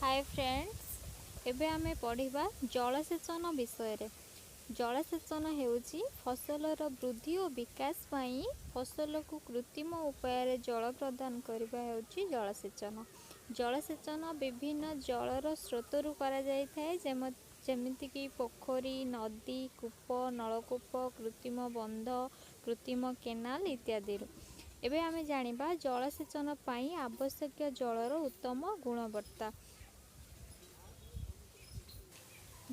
ହାଏ friends, ଏବେ ଆମେ ପଢ଼ିବା ଜଳସେଚନ ବିଷୟରେ। ଜଳସେଚନ ହେଉଛି ଫସଲର ବୃଦ୍ଧି ଓ ବିକାଶ ପାଇଁ ଫସଲକୁ କୃତ୍ରିମ ଉପାୟରେ ଜଳ ପ୍ରଦାନ କରିବା ହେଉଛି ଜଳସେଚନ। ଜଳସେଚନ ବିଭିନ୍ନ ଜଳର ସ୍ରୋତରୁ କରାଯାଇଥାଏ, ଯେମିତିକି ପୋଖରୀ, ନଦୀ, କୂପ, ନଳକୂପ, କୃତ୍ରିମ ବନ୍ଧ, କୃତ୍ରିମ କେନାଲ ଇତ୍ୟାଦିରୁ। ଏବେ ଆମେ ଜାଣିବା ଜଳସେଚନ ପାଇଁ ଆବଶ୍ୟକୀୟ ଜଳର ଉତ୍ତମ ଗୁଣବତ୍ତା।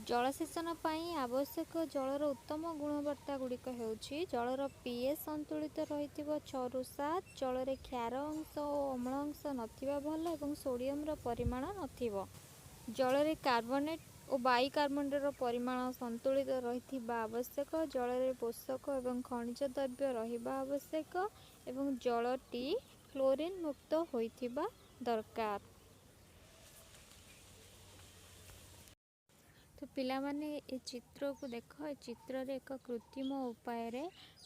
ଜଳସେଚନ ପାଇଁ ଆବଶ୍ୟକ ଜଳର ଉତ୍ତମ ଗୁଣବତ୍ତା ଗୁଡ଼ିକ ହେଉଛି ଜଳର ପି ଏଚ୍ ସନ୍ତୁଳିତ ରହିଥିବ 6ରୁ 7, ଜଳରେ କ୍ଷାର ଅଂଶ ଓ ଅମ୍ଳ ଅଂଶ ନଥିବା ଭଲ ଏବଂ ସୋଡ଼ିୟମର ପରିମାଣ ନଥିବ। ଜଳରେ କାର୍ବୋନେଟ୍ ଓ ବାଇକାର୍ବୋନେଟ୍ର ପରିମାଣ ସନ୍ତୁଳିତ ରହିଥିବା ଆବଶ୍ୟକ। ଜଳରେ ପୋଷକ ଏବଂ ଖଣିଜ ଦ୍ରବ୍ୟ ରହିବା ଆବଶ୍ୟକ ଏବଂ ଜଳଟି କ୍ଲୋରିନ୍ ମୁକ୍ତ ହୋଇଥିବା ଦରକାର। ତ ପିଲାମାନେ, ଏ ଚିତ୍ରକୁ ଦେଖ। ଏ ଚିତ୍ରରେ ଏକ କୃତ୍ରିମ ଉପାୟରେ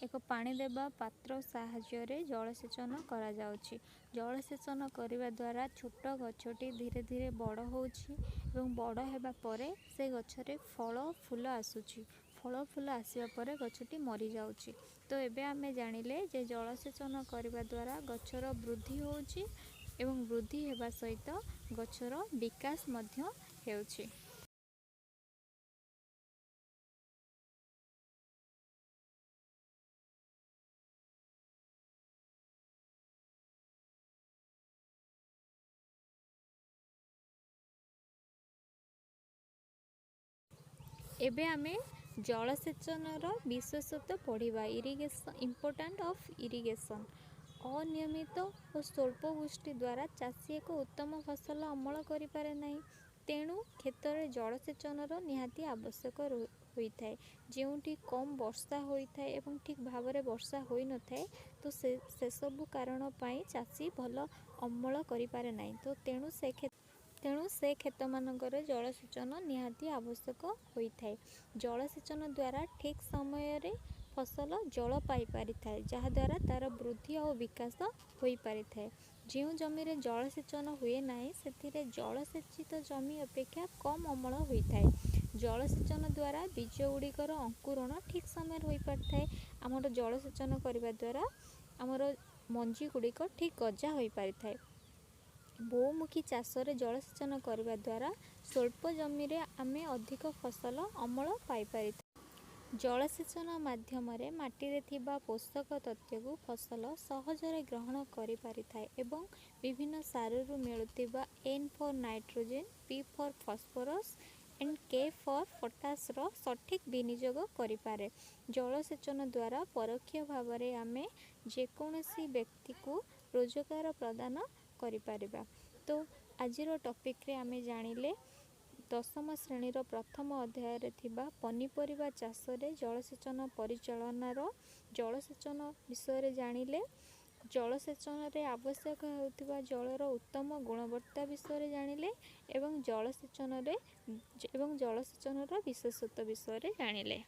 ଏକ ପାଣି ଦେବା ପାତ୍ର ସାହାଯ୍ୟରେ ଜଳସେଚନ କରାଯାଉଛି। ଜଳସେଚନ କରିବା ଦ୍ୱାରା ଛୋଟ ଗଛଟି ଧୀରେ ଧୀରେ ବଡ଼ ହେଉଛି ଏବଂ ବଡ଼ ହେବା ପରେ ସେ ଗଛରେ ଫଳ ଫୁଲ ଆସୁଛି। ଫଳ ଫୁଲ ଆସିବା ପରେ ଗଛଟି ମରିଯାଉଛି। ତ ଏବେ ଆମେ ଜାଣିଲେ ଯେ ଜଳସେଚନ କରିବା ଦ୍ୱାରା ଗଛର ବୃଦ୍ଧି ହେଉଛି ଏବଂ ବୃଦ୍ଧି ହେବା ସହିତ ଗଛର ବିକାଶ ମଧ୍ୟ ହେଉଛି। ଏବେ ଆମେ ଜଳସେଚନର ବିଶେଷତ୍ୱ ପଢ଼ିବା। Irrigation, important of irrigation. ଅନିୟମିତ ଓ ସ୍ୱଳ୍ପ ବୃଷ୍ଟି ଦ୍ୱାରା ଚାଷୀ ଏକ ଉତ୍ତମ ଫସଲ ଅମଳ କରିପାରେ ନାହିଁ। ତେଣୁ କ୍ଷେତରେ ଜଳସେଚନର ନିହାତି ଆବଶ୍ୟକ ହୋଇଥାଏ। ଯେଉଁଠି କମ୍ ବର୍ଷା ହୋଇଥାଏ ଏବଂ ଠିକ୍ ଭାବରେ ବର୍ଷା ହୋଇନଥାଏ, ତ ସେ ସେସବୁ କାରଣ ପାଇଁ ଚାଷୀ ଭଲ ଅମଳ କରିପାରେ ନାହିଁ। ତ ତେଣୁ ସେ କ୍ଷେତମାନଙ୍କରେ ଜଳସେଚନ ନିହାତି ଆବଶ୍ୟକ ହୋଇଥାଏ। ଜଳସେଚନ ଦ୍ୱାରା ଠିକ୍ ସମୟରେ ଫସଲ ଜଳ ପାଇପାରିଥାଏ, ଯାହାଦ୍ୱାରା ତା'ର ବୃଦ୍ଧି ଆଉ ବିକାଶ ହୋଇପାରିଥାଏ। ଯେଉଁ ଜମିରେ ଜଳସେଚନ ହୁଏ ନାହିଁ, ସେଥିରେ ଜଳସେଚିତ ଜମି ଅପେକ୍ଷା କମ୍ ଅମଳ ହୋଇଥାଏ। ଜଳସେଚନ ଦ୍ୱାରା ବୀଜ ଗୁଡ଼ିକର ଅଙ୍କୁରଣ ଠିକ୍ ସମୟରେ ହୋଇପାରିଥାଏ। ଆମର ଜଳସେଚନ କରିବା ଦ୍ୱାରା ଆମର ମଞ୍ଜି ଗୁଡ଼ିକ ଠିକ୍ ଗଜା ହୋଇପାରିଥାଏ। ବହୁମୁଖୀ ଚାଷରେ ଜଳସେଚନ କରିବା ଦ୍ୱାରା ସ୍ୱଳ୍ପ ଜମିରେ ଆମେ ଅଧିକ ଫସଲ ଅମଳ ପାଇପାରିଥାଉ। ଜଳସେଚନ ମାଧ୍ୟମରେ ମାଟିରେ ଥିବା ପୋଷକ ତତ୍ତ୍ୱକୁ ଫସଲ ସହଜରେ ଗ୍ରହଣ କରିପାରିଥାଏ ଏବଂ ବିଭିନ୍ନ ସାରରୁ ମିଳୁଥିବା N for nitrogen, P for phosphorus and K for ପଟାସର ସଠିକ୍ ବିନିଯୋଗ କରିପାରେ। ଜଳସେଚନ ଦ୍ୱାରା ପରୋକ୍ଷ ଭାବରେ ଆମେ ଯେକୌଣସି ବ୍ୟକ୍ତିକୁ ରୋଜଗାର ପ୍ରଦାନ କରିପାରିବା। ତ ଆଜିର ଟପିକ୍ରେ ଆମେ ଜାଣିଲେ ଦଶମ ଶ୍ରେଣୀର ପ୍ରଥମ ଅଧ୍ୟାୟରେ ଥିବା ପନିପରିବା ଚାଷରେ ଜଳସେଚନ ପରିଚାଳନାର ଜଳସେଚନ ବିଷୟରେ ଜାଣିଲେ, ଜଳସେଚନରେ ଆବଶ୍ୟକ ହେଉଥିବା ଜଳର ଉତ୍ତମ ଗୁଣବତ୍ତା ବିଷୟରେ ଜାଣିଲେ ଏବଂ ଜଳସେଚନର ବିଶେଷତ୍ୱ ବିଷୟରେ ଜାଣିଲେ।